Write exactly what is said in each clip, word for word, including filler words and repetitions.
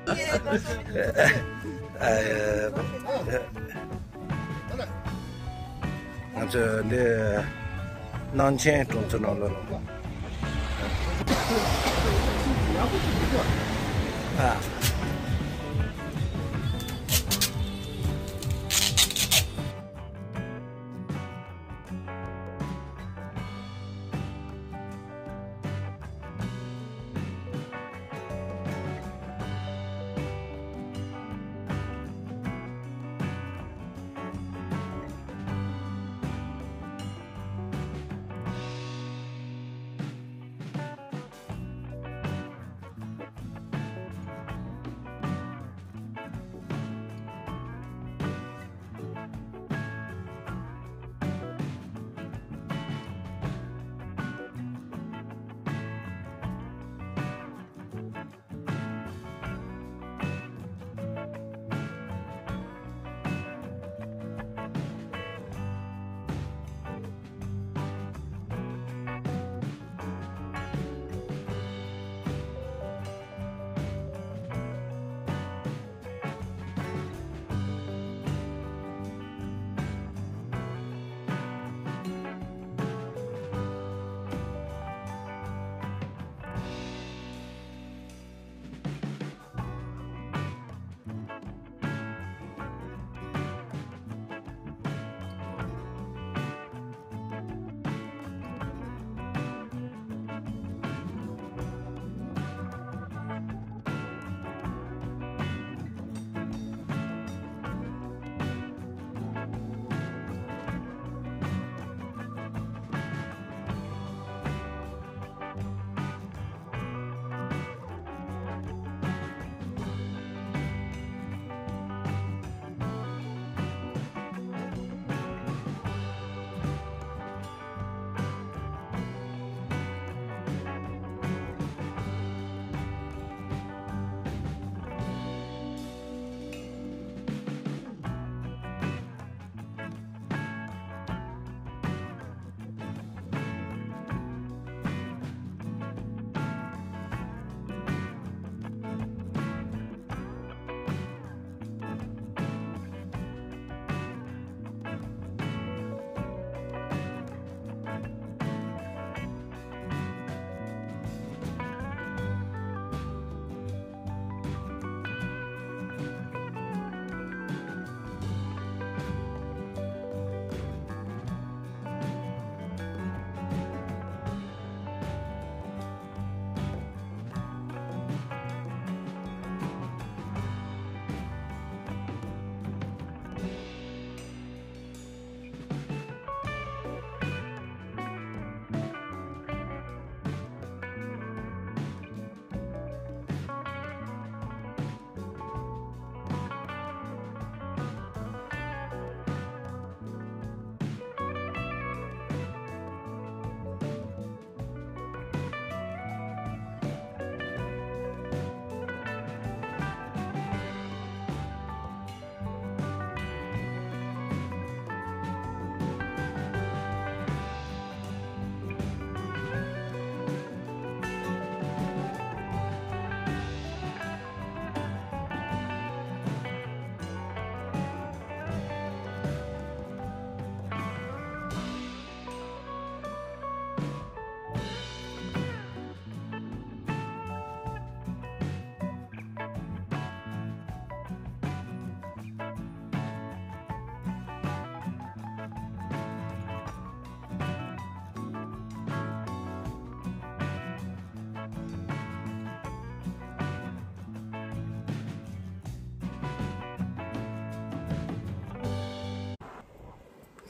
ང་ཚོ་འདི་ནང་ཆེན་གྲོང་ཚོ་ནང་ལོགས་ལ། ཨ།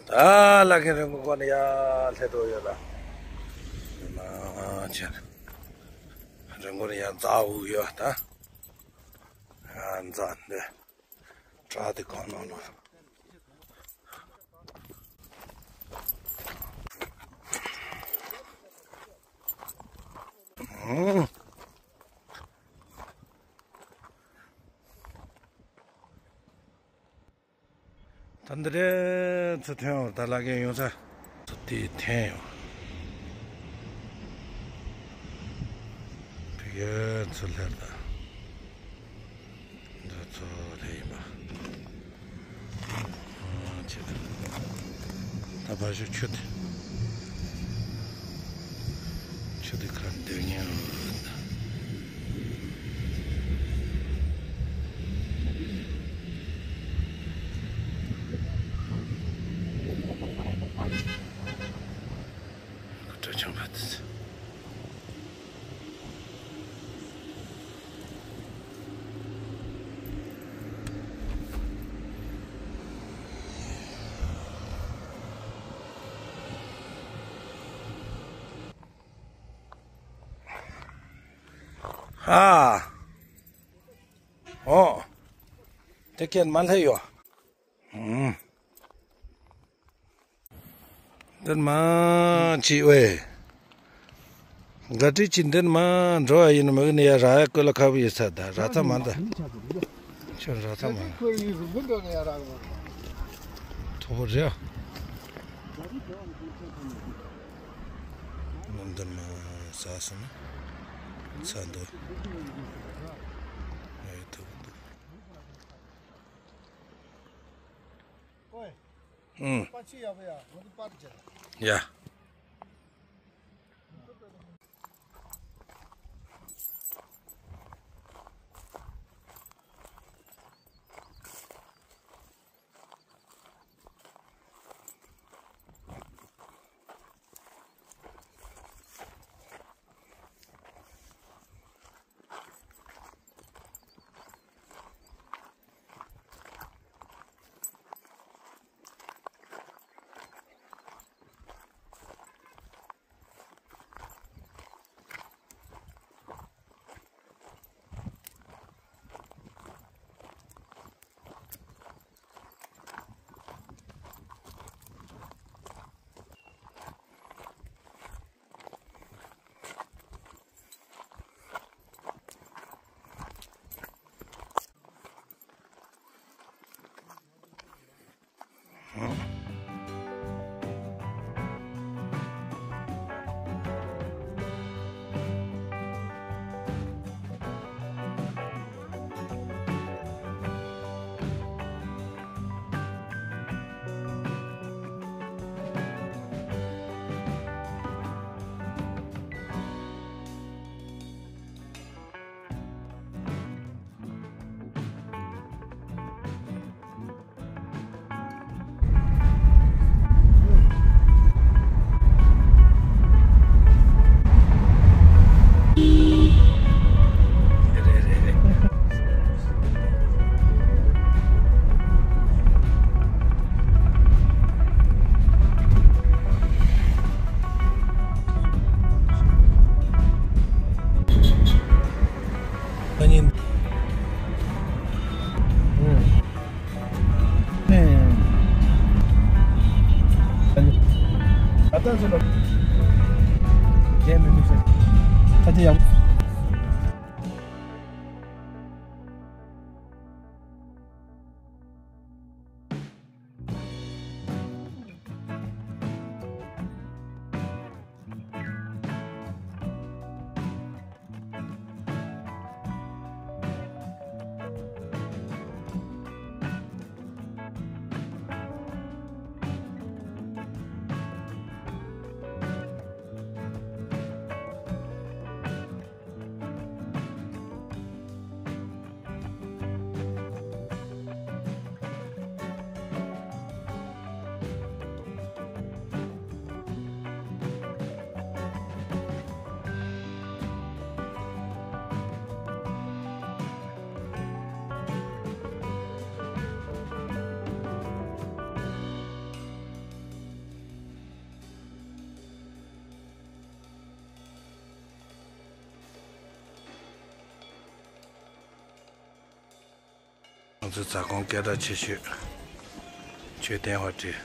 ད་ལ་ཁེ་རི་མགོ་ནས་ཡར་སླེབས་འགྲོ་ཡོད་ལ། མ་ཆེ། རི་མགོ་ནས་ཡར་འཛེག་འོ་ཡོད་ད། ཡར་འཛེག་འདི། བྲག་དེ་གང་ནང་ལ། ཨང་། ད་འདི་རེད་ཚུར་ཐོན་ཡོང་། ད་ལ་ཁེ་ཡོང་ས་ཚུར་དེ་འཐེན་ཡོང་། དེ་གས་ཚུར་སླེབས་ད། ཚོ་ལྷ་ཡིན་པ། ཨ་ཆེ། ད་བར་ཞུ་ཆུ་དེ། ཆུ་དེ་ཁར་སྡོད་ཉན་རོགས། སྐུ་དྲག་ཆང་བ་དེ། ཨ། ཨོ། དེ་ཁྱེད་མ་ལྷས་ཡོད། ཨུམ། འདིར་མ་ཅི་ཝེ། འགའ་ཏི་ཅི་འདིར་མ་འགྲོ་བ་ཡིན་མི་ནི་ཡ་ར་ཡ་ཀོ་ལ་ཁ་བུ་ཡི་ས་ད་ར་ཚ་མ་ད། ཁྱོད་ར་ཚ་མ། ཐོ་བོ་རེ། ནམ་འདིར་མ་ས་སོང་ན་ས་འདུག་ཨེ་ཐུག་འདུག་ཨུམ། ཡ། ང་ཚོའི་ཛ་དགོང་སྐད་གྲགས་ཆེ་ཤོས་མཆོད་རྟེན་ཧོ་ཊེལ།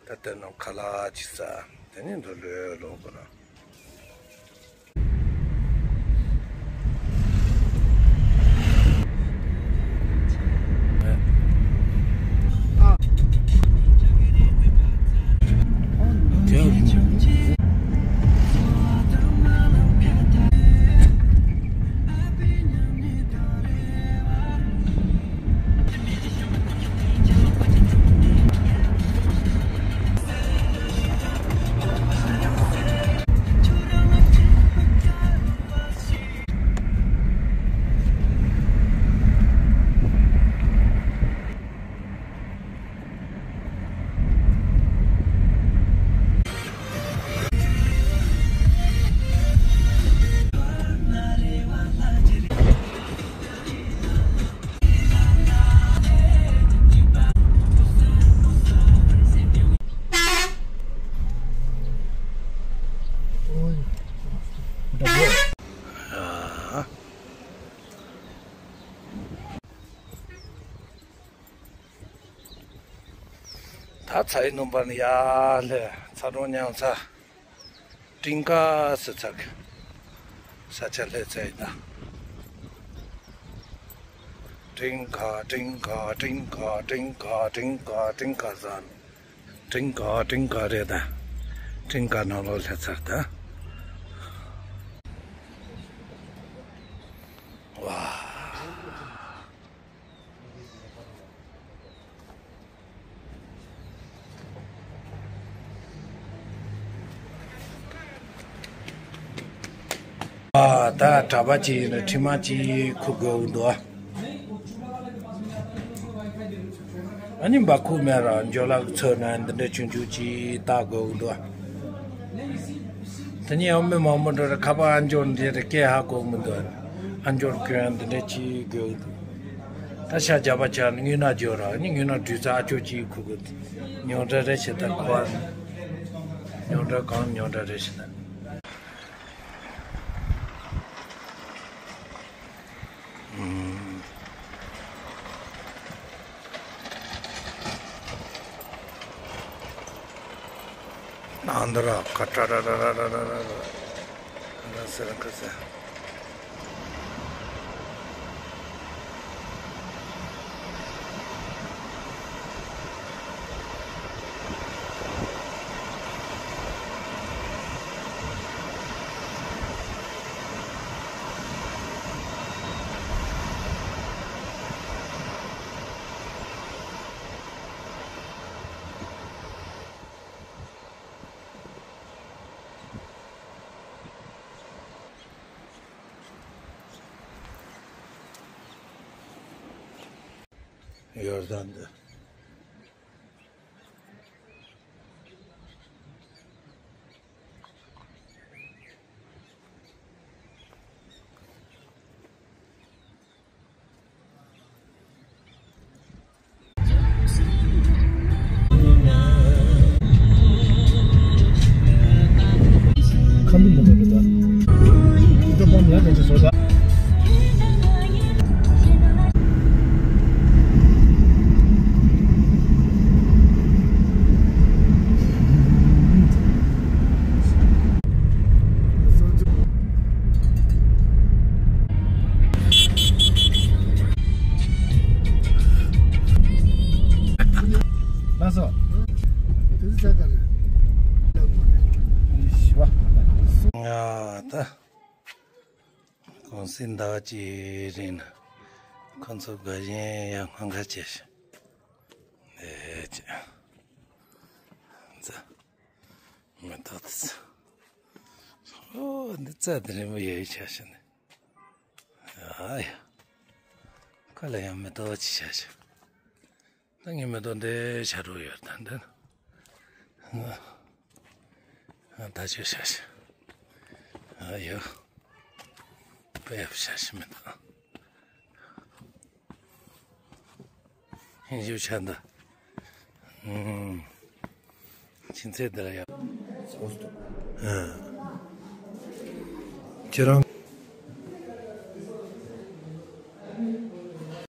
ད་ལྟ་ནང་ཁ་ལག་ཅིག་ཟ། དེ་ནས་འགྲོ་ལོས་ལོག་དགོས་ན། ཨ་ཚ་ཡི་ནུམ་པར་ནི་ཡ་ལེ་ཚ་རོང་ཉང་ཚ། ཀྲིང་ཀ་སི་ཚག་ས་ཆ་ལྷེ་ཚ་ཡི་ད། ཀྲིང་ཀ་ཀྲིང་ཀ་ཀྲིང་ཀ་ཀྲིང་ཀ་ཀྲིང་ཀ་ཀྲིང་ཀ་ཟན། ཀྲིང་ཀ་ཀྲིང་ཀ་རེད་ད། ཀྲིང་ཀ་ནང་ལོགས་ལྷེ་ཚག་ད། ཝ། ཨ་ད་གྲྭ་པ་ཅིག་ཡིན་ན་ཁྲིམས་ཅིག་ཁུར་དགོས་འདུག་ཨ་ནི་འབའ་ཁུག་མེད་ར་འཇོ་ལགས་ཚོས་ན་འདི་འདྲ་ཆུང་ཆུང་ཅིག་བཏགས་དགོས་འདུག་ད་ནི་ཡང་མི་མང་པོ་འགྲོ་ར་ཁ་པར་ཨ་འཇོར་འདི་ར་སྐད་ཧ་གོ་མི་འདུག་ཨ་འཇོར་ཁྱོད་འདི་འདྲ་ཅིག་དགོས་འདུག་ད་ཤ་རྒྱ་པ་ཆ་ནི་ངུས་ན་འཇོ་ར་ནི་ངུས་ན་དུས་ཚ་ཨ་ཅོ་ཅིག་ཁུག་གི་ཉོ་འདྲ་རེ་ཞེ་ད་ཁོ་ཨ་ཉོ་འདྲ་གང་ཉོ་འདྲ་རེ་ཞེ་ད། ཨ་འདི་ར་ཁ་ཏྲ་ར་ར་ར་ར་ར་ར་ར་ཟེར་ཁ་ཟེར། ཡོར་དན་དུ། ལགས་སོ། དེ་ཚོ་ཆ་ག་རེད། ཞི་བ། ང་ད་གུང་སེང་ཟླ་བ་གཅིག་རིང་ན་ཁོ་ཚོ་དགའ་ཞེན་ཡང་སྔོན་ཁ་བྱས་ཤིང་། ཨེ་ཅེ། ཙ། མེ་ཏོག་དེ་ཚོ། ཨོ་འདི་ཙ་དེ་རིང་མོ་ཡོད་ཡོད་ཆ་ཤི་ནི། ཨ་ཡ། ཁ་ལ་ཡང་མེ་ཏོག་ཅི་ཆ་ཤི། ད་ངའི་མེ་ཏོག་འདི་ཆ་རུ་ཡོད་ད་འདི། ཨ་ད་ཆོས་ཆ་ཤི། ཨ་ཡོ། པེ་ཡབ་ཆ་ཤི་མེ་ཏོག་ཧིན་ཞུ་ཆ་འདི། ཨུམ། ཁྱིམ་མཚེས་འདི་ལ་ཡ། ཨ། ཁྱེད་རང་